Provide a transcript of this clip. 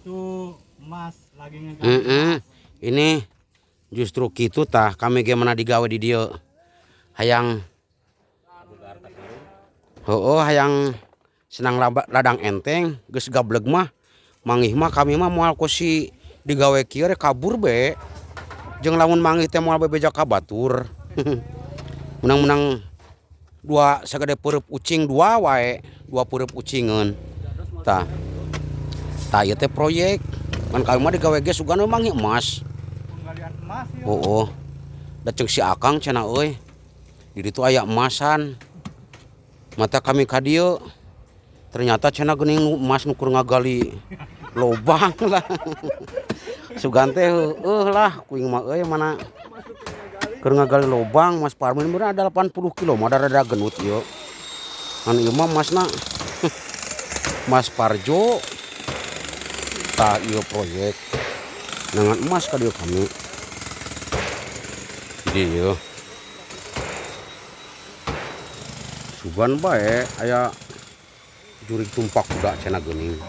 Itu emas lagi ngegali. Ini justru kitu tah kami gimana digawe di dieu. Hayang heueuh hayang senang ladang enteng geus gableg mah manggih mah kami mah moal ku si digawe kieu rek kabur be. Jeung lamun manggih teh moal bebeja ka batur. Menang-menang dua sagede peureub ucing dua wae, dua peureub ucingeun. Tah. Tah ieu teh proyek. Kan kami mah digawe ge sugan we manggih emas. Penggalian emas ya. Heueuh. Da ceuk si Akang cenah euy. Di ditu aya emasan. Mata kami ka dieu ternyata cenah geuning nu emas nu keur ngagali lobang lah. Sugan teh heueuh lah kuing mah euy mana keur ngagali lobang Mas Parmin bener ada 80 kilo mah rada genut ieu. Anu ieu mah emasna Mas Parjo. Tah ieu proyek nangan emas ka dieu kami. Di ieu. Sugan bae aya jurig tumpak kuda cenah geuning.